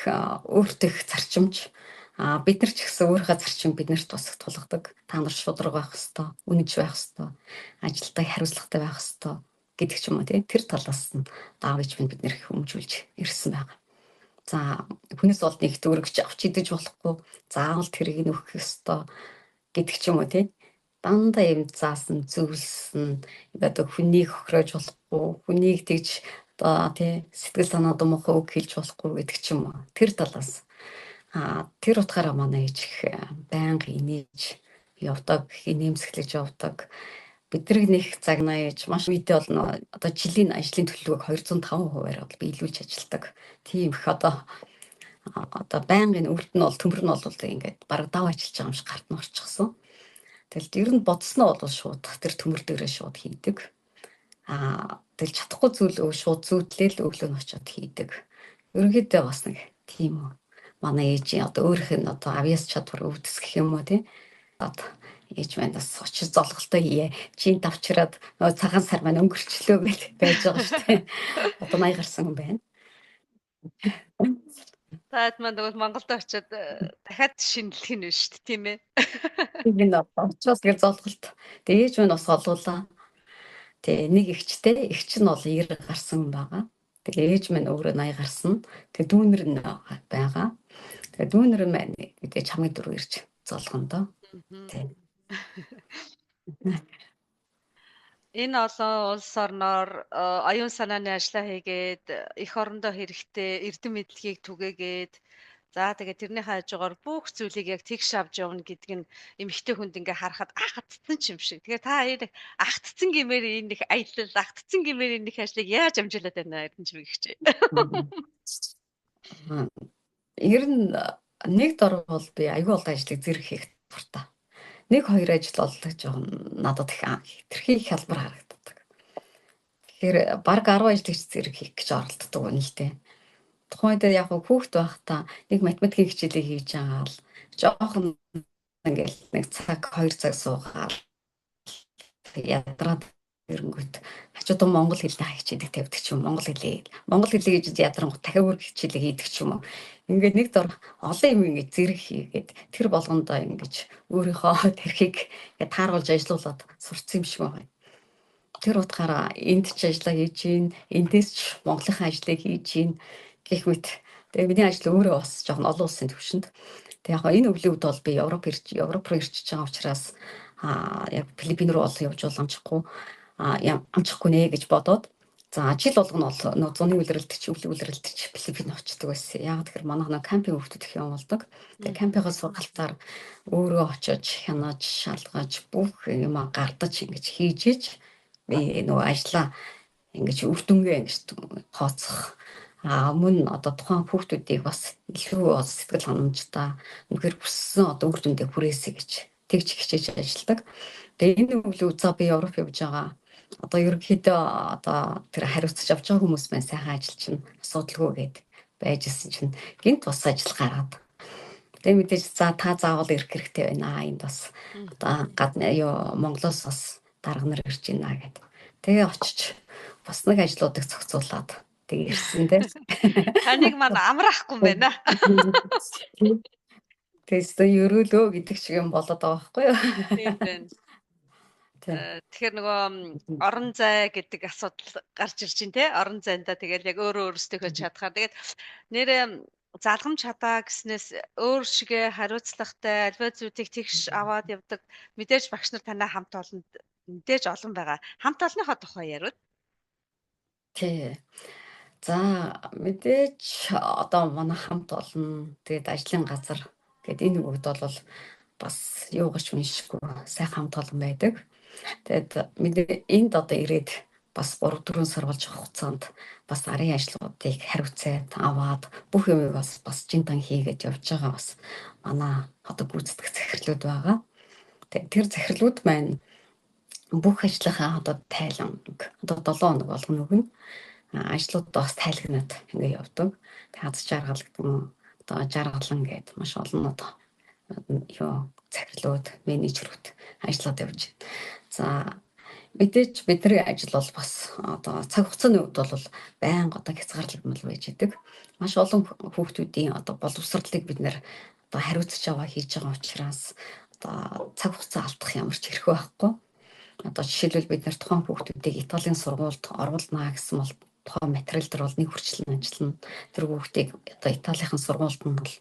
өөртөө их зарчимч, бид нар ч гэсэн өөрийнхөө зарчим биднэрт бас их тулгадаг. Та нар шударга байх ёстой, үнэнч байх ёстой, ажилдаа хариуцлагатай байх ёстой гэдэг ч юм уу тий. Тэр талаас нь аав ээж минь бид нэр их өмжүүлж ирсэн байгаа. За хүнээс бол нэг төгрөгч авч идэж болохгүй, заавал тэрийг нь өгөх ёстой гэдэг ч юм уу тий. Дандаа юм заасан, зөвлөсөн, ингээд хүнийг хохироож болохгүй, хүнийг тэгж одоо тий сэтгэл санаа муухай үг хэлж болохгүй гэдэг ч юм уу. Тэр талаас тэр утгаараа манай ээж их байнга инээж явдаг, инээмсэглэж явдаг. Бидний нэг загнаа ээж маш үедээ бол одоо жилийн ажлын төлөвлөгөөг 205%-аар бол биелүүлж ажилладаг. Тийм их одоо байнгын үрд нь бол төмөр нь бол ингээд бараг дав ажиллаж байгаа юм шиг гарт нь орчихсон. Тэгэл ер нь бодсноо бол шууд тэр төмөр дээрээ шууд хийдэг. Тэгэл чадахгүй зүйл шууд зүүдлээл өглөө нь очиод хийдэг. Ерөнхийдөө бас нэг тийм манай ээжийн одоо өөрийнх нь одоо авьяас чадвар өвдөс гэх юм уу тий. Ээж маань бас очиж золголтоо хийе. Чин давчраад нөгөө цагаан сар маань өнгөрчлөө гэж байж байгаа шүү дээ. Одоо 80 гарсан хүн байна. Таад маань тэгвэл Монголд очиод дахиад шинэлэх нь шүү дээ, тийм ээ. Тийм ээ. Очиос гэр золголт. Тэгээ ээж маань бас олуулаа. Тэгээ нэг эгчтэй, эгч нь бол 90 гарсан байгаа. Тэгээ ээж маань өөрөө 80 гарсан. Тэгээ дүүнер нь байгаа. Тэгээ дүүнер маань мэдээж хамгийн дөрөв ирж золгоно доо. Тийм. Энэ олон улс орноор оюун санааны ажлаа хийгээд эх орондоо хэрэгтэй эрдэм мэдлэгийг түгээгээд за тэгээд тэрнийхээ хажуугаар бүх зүйлийг яг тэгш авч явна гэдэг нь эмэгтэй хүнд ингээ харахад ахтцсан ч юм шиг. Тэгэхээр та энэ ахтцсан гэмээр энэ их аялал, ахтцсан гэмээр энэ их ажлыг яаж амжуулаад байна Эрдэнэ чимэг хичээ. Ер нь нэг дор бол би аюул олон ажлыг зэрэг хийх дуртай. Нэг хоёр ажил бол жоохон надад их хэтэрхий хялбар харагддаг. Тэгэхээр баг 10 ажил гэж зэрэг хийх гэж оролддог юм л дээ. Тухайн үед яг хүүхэд байхдаа нэг математикийн хичээлийг хийж байгаа л жоохон ингээл нэг цаг 2 цаг суугаад ядраад эрэнгүүт хажуудаа монгол хэлний хичээлийг тавьдаг ч юм, монгол хэлээ. Монгол хэлээ гэж ядрангууд дахиад өөр хичээлийг хийдэг ч юм уу. Ингээд нэг дор олон юм ингээд зэрэг хийгээд тэр болгондоо ингэж өөрийнхөө тэрхийг ингээд тааруулж ажиллуулад сурцсан юм шиг байна. Тэр утгаараа энд ч ажиллаа хийж гин, эндээс ч Монголынхаа ажлыг хийж гин гэх мэт. Тэгээ миний ажил өөрөө бас жоохон олон улсын түвшинд. Тэгээ яг энэ өвлийн үед бол би Европ руу ирчихэж байгаа учраас яг Филиппин руу бол явж бол амжихгүй амжихгүй нэ гэж бодоод, за, жил болгоно бол нөө зуны улиралд ч, өвлийн улиралд ч Филиппин очдог байсан. Яг тэгэхээр манай нөө кампинг хүүхдүүд их юм болдог. Тэгээ кампийнхаа сургалтаар өөрөө очиж хянаж, шалгаж, бүх юм гардаж ингэж хийж иж би нөгөө ажлаа ингэж үр дүнгээ ингэж тооцох, мөн одоо тухайн хүүхдүүдийг бас илүү сэтгэл ханамжтай, үнэхээр хүссэн одоо үр дүндээ хүрээсэй гэж тэгж хичээж ажилладаг. Тэгээ энэ өвлөө за би Европ явж байгаа, одоо ерөнхийдөө одоо тэр хариуцаж авч байгаа хүмүүс маань сайхан ажил чинь асуудалгүй гээд байж исэн чинь гинт бас ажил гараад, тэгээ мэдээж за та заавал ирэх хэрэгтэй байна, энд бас одоо гадна юу Монголоос бас дарга нар ирж байна гэд. Тэгээ очиж бас нэг ажлуудыг зохицуулаад тэгээ ирсэн дээ. Таныг маань амраахгүй юм байна. Тэгээс ерөөлөө гэдэг шиг юм болоод байгаа байхгүй юу? Тийм байна. Тэгэхээр нөгөө орон зай гэдэг асуудал гарч ирж байна те. Орон зайнда тэгэл яг өөрөө өөрсдийнхөө чадхаар. Тэгээд нэрээ залгамж чадаа гэснээс өөр шигээ хариуцлагатай, альва зүйлийг тэгш аваад явдаг мэдээж багш нар танай хамт олонд мэдээж олон байгаа. Хамт олонныхоо тухай яриад. Тий. За, мэдээж одоо манай хамт олон, тэгээд ажлын газар гээд энэ бүгд бол бас юугаач уншихгүй сайхан хамт олон байдаг. Тэгээд мэдээ энд одоо ирээд бас 3 4 сар болж хугацаанд бас арын ажлуудыг хариуцаад аваад бүх юмыг бас бас жинтан хийгээд явж байгаа бас манай одоо гүйцэтгэх захирлууд байгаа. Тэгээд тэр захирлууд маань бүх ажлынхаа одоо тайлан одоо 7 хоног болгоно өгнө. Ажлууд бас тайлагнаад ингээ явдаг. Тэгээд аз жаргал гэдэг юм одоо жаргалан гэдэг маш олон одоо юу захирлууд, менежерүүд ажиллаад явж байна. За, мэдээж бидний ажил бол бас одоо цаг хугацааны хувьд бол байнга одоо хязгаарлагдмал байж идэг. Маш олон хүүхдүүдийн одоо боловсролыг бид нэр одоо хариуцж аваа хийж байгаа учраас одоо цаг хугацаа алдах ямар ч хэрэг байхгүй. Одоо жишээлбэл бид нэр тухайн хүүхдүүдийг Италийн сургуульд оруулнаа гэсэн бол тухайн материал дээр бол нэг хүрчлэн ажиллана. Тэр хүүхдийг одоо Италийнхан сургуульд нь бол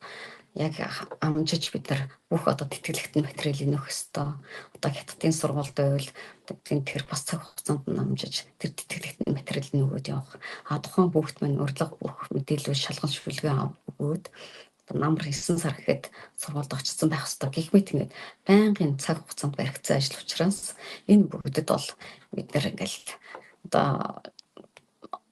яг амжиж бид нар бүх одоо тэтгэлэгтэн материалыг нөх ёстой. Одоо хятадын сургуульд байвал тэр бас цаг хугацаанд нь амжиж тэр тэтгэлэгтэн материалыг нөгөөд явах. А тухайн хүүхд маань урилга бүх мэдээлэл шалган шүлгээ өгөөд намар 9 сар гэхэд сургуульд очсон байх ёстой гэх мэт ингээд байнгын цаг хугацаанд баригдсан ажил учраас энэ бүгдэд бол бид нэр ингээл одоо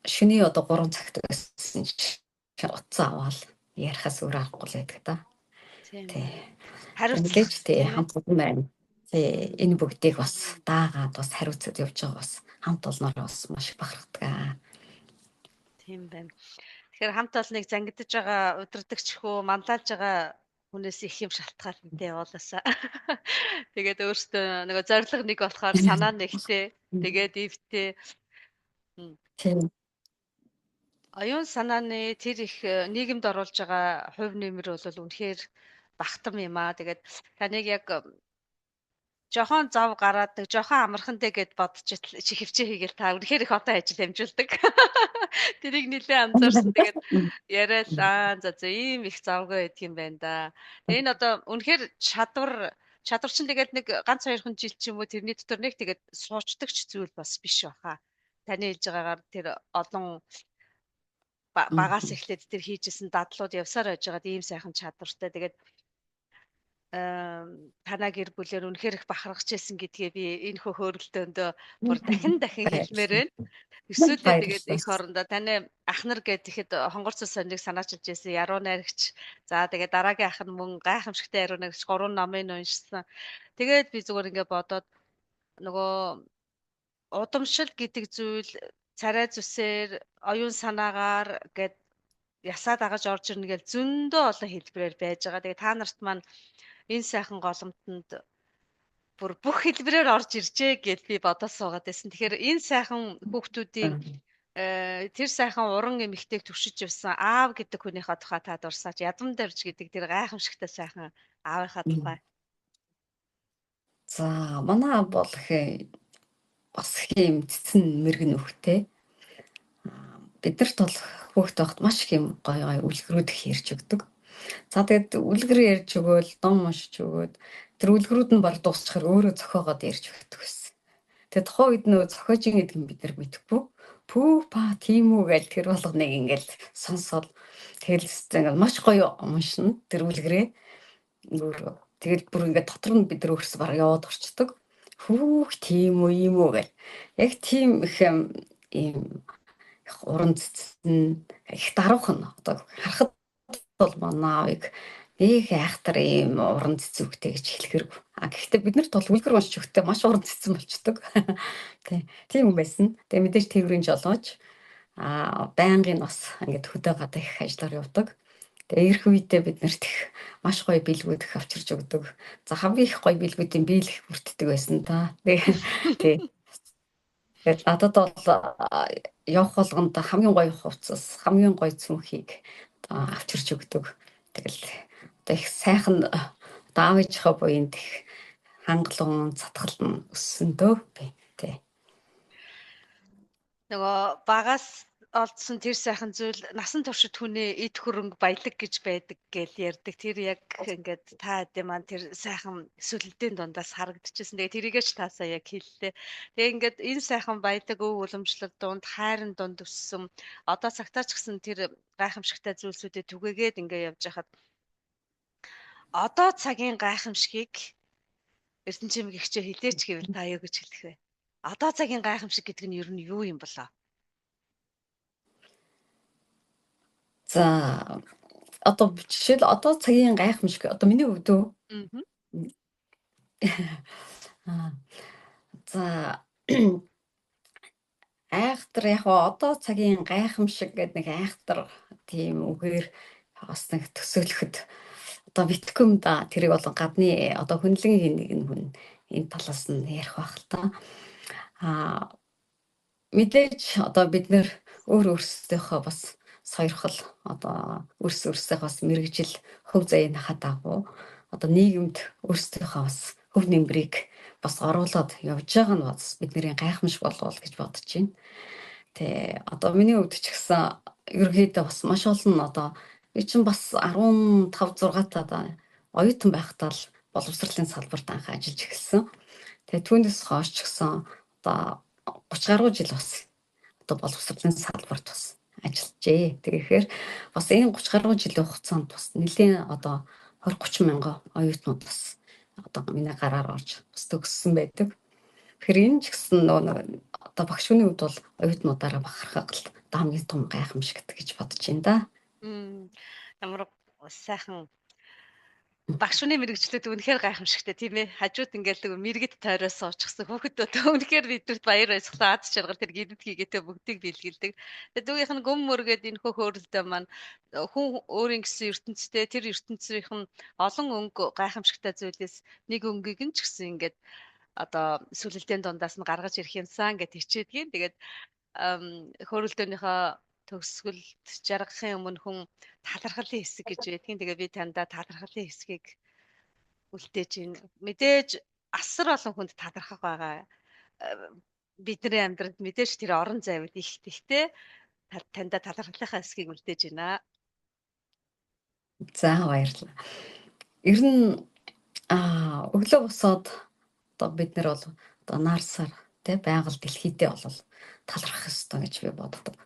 шөнийн одоо 3 цагт байсан чинь утсаа аваад ярихаас өөр аргагүй л байдаг та. Тийм. Хариуцлага тий хамт олон байна. Тий, энэ бүгдийг бас даагаад бас хариуцаад явж байгаа бас хамт олноор бас маш их бахархдаг. Тийм байна. Тэгэхээр хамт олныг зангидаж байгаа удирдагч хөө манлайлж байгаа хүнээс их юм шалтгаална явуулаасаа. Тэгээд өөртөө нөгөө зорилго нэг болохоор санаа нэгтэй. Тэгээд ивтэй. Тийм. Оюун санааны тэр их нийгэмд оруулж байгаа хувь нэмэр бол үнэхээр багтам юм аа. Тэгээд таныг яг жохон зов гараад нэг жохон амархан дэ гэд бодож чи хөвчээ хийгээл та үнэхээр их одоо ажил амжуулдаг. Тэрийг нэлээ анзаарсан. Тэгээд яриад аа за за ийм их завгүй байдаг юм байна да. Тэгээ энэ одоо үнэхээр чадвар чадвар чинь тэгээд нэг ганц хоёрхан жил ч юм уу тэрний дотор нэг тэгээд суучдаг ч зүйл бас биш баха. Таны хэлж байгаагаар тэр олон багаас эхлээд тэр хийжсэн дадлууд явсаар байж байгаад ийм сайхан чадвартай. Тэгээд танаа гэр бүлээр үнэхээр их бахархаж байсан гэдгээ би энэ хөөрөлтөндөө бүр дахин дахин хэлмээр байна. Эсвэл тэгээд их орондоо таны ах нар гэхэд хонгорц ус сонирыг санаачилж байсан яруу найрагч. За, тэгээд дараагийн ах нь мөн гайхамшигтай яруу найрагч, гурван номыг уншсан. Тэгээд би зүгээр ингээ бодоод нөгөө удамшил гэдэг зүйл царай зүсээр, оюун санаагаар гэд ясаа дагаж орж ирнэ гэл зөндөө олон хэлбэрээр байж байгаа. Тэгээ та нарт маань энэ сайхан голомтонд бүр бүх хэлбэрээр орж иржээ гэж би бодоод суугаад байсан. Тэгэхээр энэ сайхан хүүхдүүдийн тэр сайхан уран эмэгтэйг түвшиж явсан аав гэдэг хүнийхээ тухай та дурсаач. Ядам дэрж гэдэг тэр гайхамшигтай сайхан аавынхаа тухай. За, манай аав бол их Бас хэм цэцэн мэрэгэн үхтэй. Биднэрт бол хүүхд байхад маш их юм гоё гоё үлгэрүүд их ярьж өгдөг. За тэгээд үлгэр ярьж өгөөл, ном уншиж өгөөд тэр үлгэрүүд нь баг дуусчихаар өөрөө зохиогоод ярьж өгдөг байсан. Тэгээд тухайн үед нөө зохиож ин гэдэг нь бид нар мэдэхгүй. Пүү па тийм үү гэж тэр болгоныг ингээл сонсоод тэгэл ингээд маш гоё уншина тэр үлгэрээ. Өөрөө тэгэл бүр ингээд дотор нь бид нар өөрсдөө баг яваад орчдөг. Хүүх тийм үү юм уу гэл. Яг тийм их ийм их уран цэцэн их даруухан одоо харахад бол манай аавыг нэг айхтар ийм уран цэцүүхтэй гэж хэлэхэргүй. А гэхдээ бид нарт бол үлгэр уншиж өгтөө маш уран цэцэн болчдөг. Тий. Тийм юм байсан. Тэгээ мэдээж тээврийн жолооч байнгын бас ингээд хөдөө гадаа их ажиллаар явдаг. Тэгээ ирэх үедээ бид нарт их маш гоё бэлгүүд их авчирч өгдөг. За хамгийн их гоё бэлгүүдийн биел их бүрддэг байсан та. Тэгээ тий. Тэгээд надад бол явах болгонд хамгийн гоё хувцас, хамгийн гоё цүнхийг авчирч өгдөг. Тэгэл одоо их сайхан одоо аав ээжийнхээ буянд их хангалуун цатгал нь өссөн дөө би тий. Нөгөө багаас олдсон тэр сайхан зүйл насан туршид хүний эд хөрөнгө баялаг гэж байдаг гэж ярьдаг. Тэр яг ингээд та хэдийн маань тэр сайхан сүлэлтийн дундаас харагдчихсэн. Тэгээ тэрийгээ ч таасаа яг хэллээ. Тэгээ ингээд энэ сайхан баялаг өв уламжлал дунд хайрын дунд өссөн. Одоо цагтаа ч гэсэн тэр гайхамшигтай зүйлсүүдэд түгээгээд ингээд явж хахад одоо цагийн гайхамшигыг Эрдэнэчимэг ихчээ хэлээч гэвэл та юу гэж хэлэх вэ? Одоо цагийн гайхамшиг гэдэг нь ер нь юу юм болоо? За одоо жишээл одоо цагийн гайхамшиг одоо миний хувьд үү? Аа. За айхтар яг одоо цагийн гайхамшиг гэдэг нэг айхтар тийм үгээр бас нэг төсөөлөхөд одоо битгүй юм да. Тэрийг бол гадны одоо хөндлөн нэг нь хүн энэ талаас нь ярих байх л та. Аа мэдээж одоо бид нэр өөр өөрсдийнхөө бас сойрхол одоо өөрсдийнхөө бас мэрэгжил хөв заяаныхаа дагуу одоо нийгэмд өөрсдийнхөө бас хөв нэмрийг бас оруулаад явж байгаа нь бас бидний гайхамшиг болов гэж бодож байна. Тэ одоо миний хувьд ч гэсэн ерөнхийдөө бас маш олон одоо би чинь бас 15 6 таа оюутан байхдаа л боловсролын салбарт анх ажиллаж эхэлсэн. Тэгээ түүнээс хойш ч гэсэн одоо 30 гаруй жил бас одоо боловсролын салбарт бас ажиллажээ. Тэгэхээр бас энэ 30 гаруй жилийн хугацаанд бас нэлээд одоо 20 30 мянган оюутнууд бас одоо миний гараар орж бас төгссөн байдаг. Тэгэхээр энэ ч гэсэн нөгөө одоо багш хүний хувьд бол оюутнуудаараа бахархах л хамгийн том гайхамшигт гэж бодож байна да. Ямар сайхан багш хүний мэрэгчлүүд үнэхээр гайхамшигтай тийм ээ. Хажууд ингээл мэрэгд тойроо суучихсан хүүхдүүд үнэхээр бидэрт баяр баясгалан ад жаргал тэр гидэд хийгээтэй бүгдийг бэлгэлдэг. Тэгээд дүүгийнх нь гүм мөргээд энэ хөө хөөрөлдөө маань хүн өөрийн гэсэн ертөнцтэй тэр ертөнцийнх нь олон өнгө гайхамшигтай зүйлээс нэг өнгийг нь ч гэсэн ингээд одоо сүлэлтийн дундаас нь гаргаж ирэх юмсан гэд хичээдгийн. Тэгээд хөөрөлдөөнийхөө төгсгөлд жаргахын өмнө хүн талархлын хэсэг гэж байдгийн. Тэгээ би таньда талархлын хэсгийг үлдээж байна. Мэдээж асар олон хүнд талархах байгаа. Бидний амьдралд мэдээж тэр орон зайвал их. Гэхдээ таньда талархлынхаа хэсгийг үлдээж байна. За баярлалаа. Ер нь өглөө босоод одоо бид нар бол одоо нар сар тэ байгаль дэлхийдээ бол талархах ёстой гэж би боддог.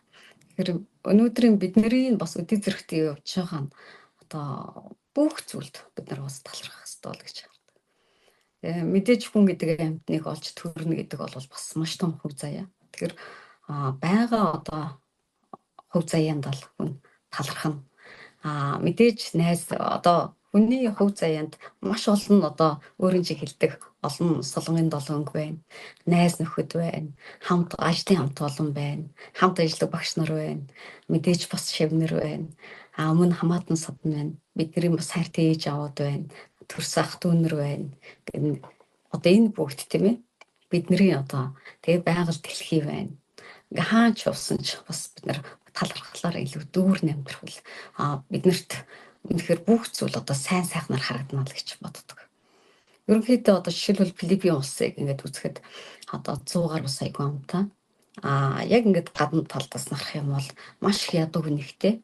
Тэгэхээр өнөөдрийн бидний бас өдий зэрэгтэй явж байгаа нь одоо бүх зүйлд бид нар бас талархах ёстой л гэж хардаг. Тэгээ мэдээж хүн гэдэг амьтныг олж төрнө гэдэг бол бас маш том хөв заяа. Тэгэхээр байгаа одоо хөв заяанд л хүн талархна. Мэдээж найз одоо хүний хөв заяанд маш олон одоо өөрийн чиг хэлдэг олон солонгын долоонг байна. Найз нөхөд байна. Хамт ажлын хамт олон байна. Хамт ажилладаг багш нар байна. Мэдээж бас шавнар байна. Өмнө хамаатан садан байна. Бидний бас хайртай ээж аваад байна. Төрс ах дүүнер байна. Одоо энэ бүгд тийм ээ. Бидний одоо тэгээ байгаль дэлхий байна. Ингээ хаач явсан ч бас бид нар талархлаар илүү дүүрэн амьдрах биднэрт үнэхээр бүх зүйл одоо сайн сайхнаар харагдана л гэж боддог. Ерөнхийдөө одоо жишээлбэл Филиппин улсыг ингээд үзэхэд одоо 100 гаруй сая амтай. Яг ингээд гадна талдаас харах юм бол маш их ядуу хүнэгтэй.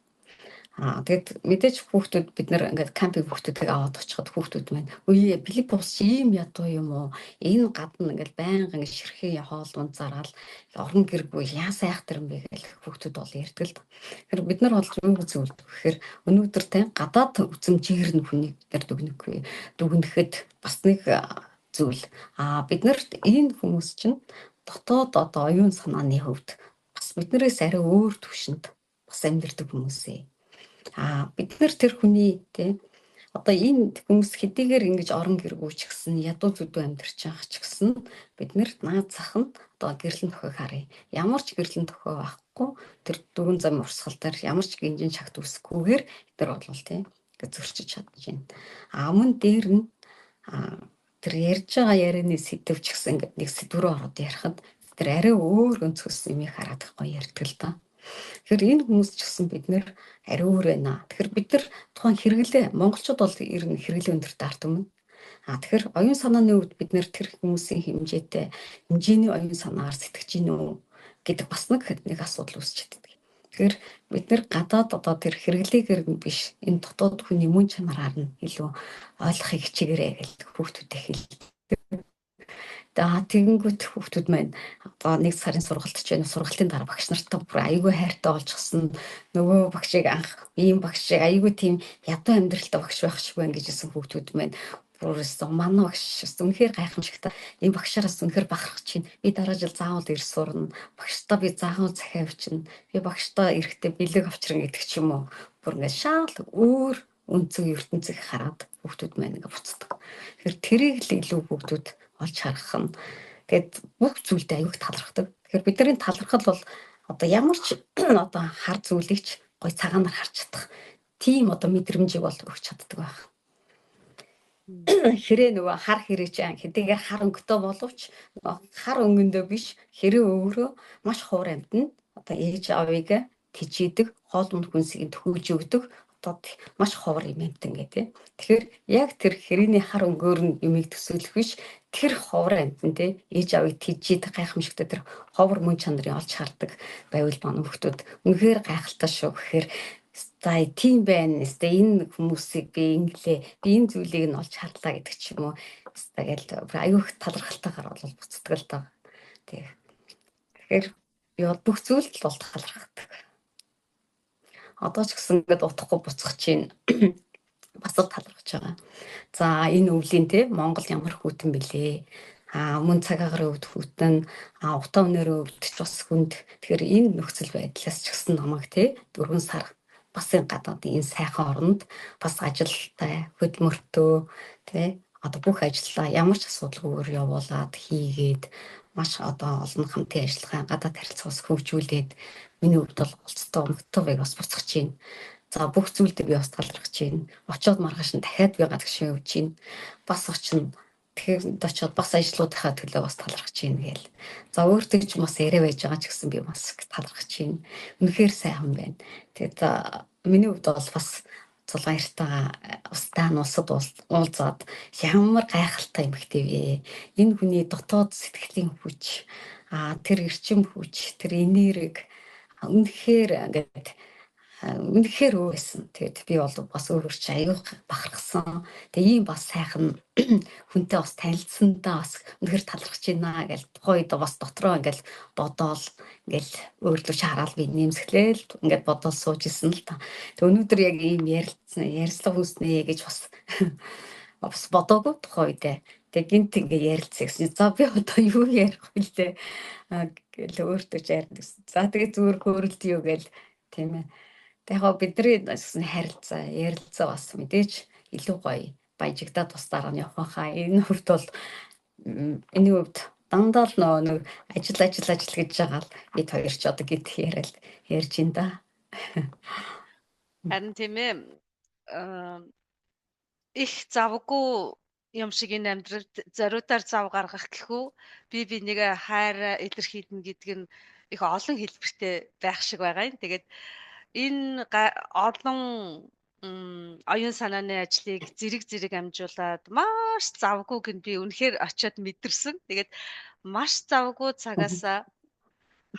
Тэгээд мэдээж хүүхдүүд бид нэр ингээд кампинг хүүхдүүдийг аваад очиход хүүхдүүд маань үе Филипп улс чи ийм ядуу юм уу? Энэ гадна ингээд байнга ингээд ширхээ хоол унд зараал орон гэргүй яа сайхтар юм бэ гэж хүүхдүүд бол ярьдаг л. Тэгэхээр бид нар бол юу зүйлдэг гэхээр өнөөдөр те гадаад үзэмжээр нь хүнийг бид нар дүгнэхгүй. Дүгнэхэд бас нэг зүйл. Бид нарт энэ хүмүүс чинь дотоод одоо оюун санааны хувьд бас биднээс арай өөр түвшинд бас амьдардаг хүмүүсээ. Бид нар тэр хүний тий одоо энэ хүмүүс хэдийгээр ингэж орон гэргүй ч гэсэн ядуу зүдүү амьдарч байгаа ч гэсэн бид нарт наад зах нь одоо гэрлэн төхөө харъя. Ямар ч гэрлэн төхөө байхгүй тэр дөрвөн зам урсгал дээр ямар ч гинжин чагт үсэхгүйгээр тэр бол тий ингэ зөрчиж чадж байна. Мөн дээр нь тэр ярьж байгаа ярианы сэдв ч гэсэн ингээд нэг сэдв рүү ороод ярихад тэр арай өөр өнцгөөс юмыг хараад гоё ярьдаг л да. Тэгэхээр энэ хүмүүс ч гэсэн бид нэр ари өөр байна. Тэгэхээр бид нар тухайн хэрэглээ монголчууд бол ер нь хэрэглээ өндөртэй ард түмэн. Тэгэхээр оюун санааны хувьд бид нэр тэр хүмүүсийн хэмжээтэй хэмжээний оюун санаагаар сэтгэж гин үү гэдэг бас нэг асуудал үүсч чаддаг. Тэгэхээр бид нэр гадаад одоо тэр хэрэглээгээр нь биш энэ дотоод хүний мөн чанараар нь илүү ойлгохыг хичээгээрэй гэж хүүхдүүдэд хэлдэг. Тэгэнгүүт хүүхдүүд маань одоо нэг сарын сургалт ч байна, сургалтын дараа багш нартай бүр айгүй хайртай болчихсон. Нөгөө багшийг анх ийм багшийг айгүй тийм ядуу амьдралтай багш байх шиг байна гэж хэлсэн хүүхдүүд маань бүрээс манай багш үнэхээр гайхамшигтай. Энэ багшаараас үнэхээр бахархаж чинь. Би дараа жил заавал ирс сурна. Багштаа би заавал захиа бичнэ. Би багштаа эрэхтэй бэлэг авчирна гэдэг ч юм уу. Бүр ингээд шаал өөр өнцөг ертөнцийг хараад хүүхдүүд маань ингээд буцдаг. Тэгэхээр тэрийг л илүү хүүхдүүд олж харах нь тэгээд бүх зүйлдээ аюух талархдаг. Тэгэхээр бидний талархал бол одоо ямар ч одоо хар зүйлийг ч гой цагаанаар харж чадах тийм одоо мэдрэмжийг бол өгч чаддаг байх. Хэрээ нөгөө хар хэрэг чи хэдийгээр хар өнгөтэй боловч хар өнгөндөө биш хэрэг өөрөө маш ховор амьтан одоо ээж аавыг тэжээдэг, хоол унд хүнсийг төхөөлж өгдөг одоо маш ховор юм амьтан гэх тээ. Тэгэхээр яг тэр хэрээний хар өнгөөр нь юмыг төсөөлөх биш тэр ховор амьтан те ээж аавыг тэжээд гайхамшигтай тэр ховор мөн чанарыг олж хардаг байвал манай хүүхдүүд үнэхээр гайхалтай шүү гэхээр за тийм байна. Өстэй энэ хүмүүсийг би инглээ. Би энэ зүйлийг нь олж харлаа гэдэг ч юм уу. Өстэй гэл аюух талархалтайгаар бол буцдаг л даа. Тэг. Тэгэхээр би бол бүх зүйлд л бол талархдаг. Одоо ч гэсэн ингээд утахгүй буцах чинь бас л талархаж байгаа. За энэ өвлийн те Монгол ямар хүйтэн бэлээ. Мөн цаг агаарын өвд хүйтэн, утаа өнөрөө өвд ч бас хүнд. Тэгэхээр энэ нөхцөл байдлаас ч гэсэн намайг те 4 сар бас энэ гадаадын энэ сайхан оронд бас ажилтай, хөдөлмөртөө те одоо бүх ажлаа ямар ч асуудалгүйгээр явуулаад хийгээд маш одоо олон хамтын ажиллагаа гадаад харилцаа бас хөгжүүлээд миний хувьд бол олцтой өмгтөйг бас буцах чинь. За бүх зүйлдээ би бас талархаж байна. Очоод маргааш нь дахиад би гадагш явж байна. Бас очино. Тэгэхээр очиод бас ажлуудынхаа төлөө бас талархаж байна гээл. За өөртөө ч бас яриа байж байгаа ч гэсэн би бас талархаж байна. Үнэхээр сайхан байна. Тэгээд миний хувьд бол бас Зулгаан эртайгаа устай улсад уулзаад ямар гайхалтай эмэгтэй вэ? Энэ хүний дотоод сэтгэлийн хүч, тэр эрчим хүч, тэр энерги үнэхээр ингээд үнэхээр өө байсан. Тэгээд би бол бас өөрөөр чи аюух бахархсан. Тэгээ ийм бас сайхан хүнтэй бас танилцсандаа бас үнэхээр талархаж байна гэл тухайн үед бас дотроо ингээл бодоол ингээл өөрлөж хараад би нэмсгэлээл ингээд бодоол сууж исэн л та. Тэг өнөөдөр яг ийм ярилцсан ярилцлага үүснэ гэж бас бас бодоогүй тухайн үедээ. Тэг гинт ингээ ярилцсан гэсэн. За би одоо юу ярих вүлээ гэл өөртөө ч ярина гэсэн. За тэгээ зүгээр хөөрөлд юу гээл тийм ээ. Тэг яг бидний гэсэн харилцаа, ярилцаа бас мэдээж илүү гоё баяжигдаад бас дараа нь явах хаа. Энэ хувьд бол энэ хувьд дандаа л нөгөө нэг ажил ажил ажил гэж байгаа л бид хоёр ч одоо гинт яриад ярьж ин да. Харин тийм ээ. Их завгүй юм шиг энэ амьдралд зориудаар зав гаргах гэхүү би бинийгээ хайр илэрхийлнэ гэдэг нь их олон хэлбэртэй байх шиг байгаа юм. Тэгээд энэ олон Оюун санааны ажлыг зэрэг зэрэг амжуулаад маш завгүй гэн би үнэхээр очиод мэдэрсэн. Тэгээд маш завгүй цагаасаа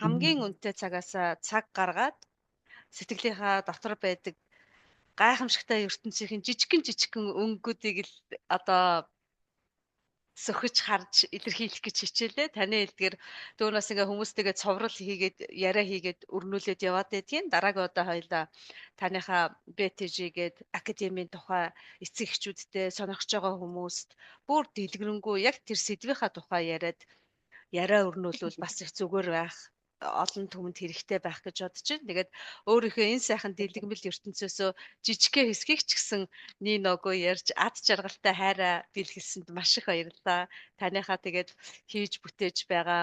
хамгийн үнэтэй цагаасаа цаг гаргаад сэтгэлийнхаа дотор байдаг гайхамшигтай ертөнцийн жижигхэн жижигхэн өнгүүдийг л одоо сөхөж харж илэрхийлэх гэж хичээлээ. Таны хэлдгээр дүүнээс ингээ хүмүүстэйгээ цоврал хийгээд яриа хийгээд өрнүүлээд яваад байдгийн. Дараагийн удаа хоёлаа таныхаа BTG гээд академийн тухай эцэг эхчүүдтэй сонирхож байгаа хүмүүст бүр дэлгэрэнгүй яг тэр сэдвийнхаа тухай яриад яриа өрнүүлвэл бас их зүгээр байх, олон түмэнд хэрэгтэй байх гэж бодож байна. Тэгээд өөрийнхөө энэ сайхан дэлгэмэл ертөнцөөсөө жижигхэн хэсгийг ч гэсэн Ниногоо ярьж ад жаргалтай хайраа бэлгэлсэнд маш их баярлалаа. Таныхаа тэгээд хийж бүтээж байгаа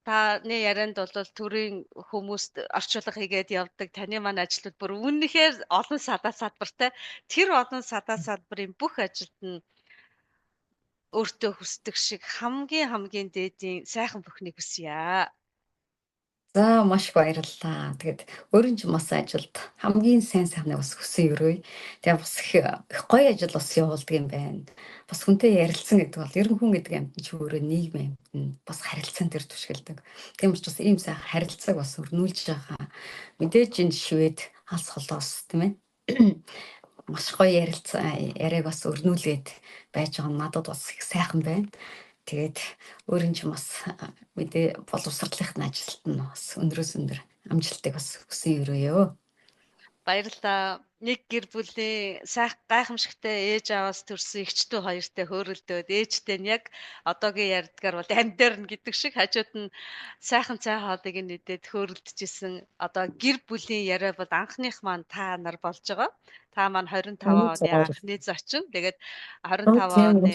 таны ярианд бол төрийн хүмүүст орчуулга хийгээд явдаг таны маань ажлууд бүр үнэхээр олон садаа салбартай. Тэр олон садаа салбарын бүх ажилд нь өөртөө хүсдэг шиг хамгийн хамгийн дээдийн сайхан бүхнийг хүсье. За, маш их баярлалаа. Тэгээд өөрийн чинь бас ажилд хамгийн сайн сайхныг бас хүсэн өрөөе. Тэгээ бас их их гоё ажил бас явуулдаг юм байна. Бас хүнтэй ярилцсан гэдэг бол ер нь хүн гэдэг амьтан чи өөрөө нийгмийн амьтан, бас харилцаан дээр түшгэлдэг. Тийм учраас ийм сайхан харилцааг бас өрнүүлж байгаа. Мэдээж энэ швед алс холоос, тийм ээ. Маш гоё ярилцаа яриаг бас өрнүүлээд байж байгаа нь надад бас их сайхан байна. Тэгээд өөрийн чинь бас мэдээ боловсролын ажилт нь бас өндрөөс өндөр амжилтыг бас хүсэн өрөөё. Баярлалаа. Нэг гэр бүлийн сайх гайхамшигтай ээж ааваас төрсэн эгч дүү хоёртой хөөрөлдөөд ээжтэй нь яг одоогийн ярьдгаар бол амьдэрнэ гэдэг шиг хажууд нь сайхан цай хоолыг нь идээд хөөрөлдөжсэн одоо гэр бүлийн яриа бол анхных маань та нар болж байгаа. Та маань 25 оны анхны зочин. Тэгээд 25 оны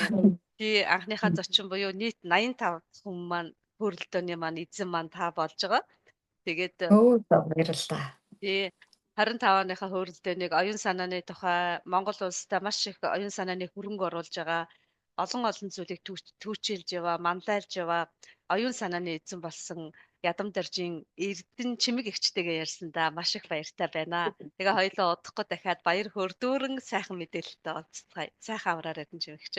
тий анхныхаа зочин буюу нийт 85 хүн маань хөөрөлдөөний маань эзэн маань та болж байгаа. Тэгээд Өө, за, баярлалаа. Тий 25 оныхаа хөөрөлдөөнийг оюун санааны тухай Монгол улстай маш их оюун санааны хөрөнгө оруулж байгаа, олон олон зүйлийг түүчилж яваа, манлайлж яваа оюун санааны эзэн болсон ядам даржийн эрдэн чимэг эгчтэйгээ ярьсандаа маш их баяртай байна. Тэгээ хоёулаа удахгүй дахиад баяр хөөр дүүрэн сайхан мэдээлэлтэй уулзцгаая. Сайхан авраар, Эрдэнэ чимэгч.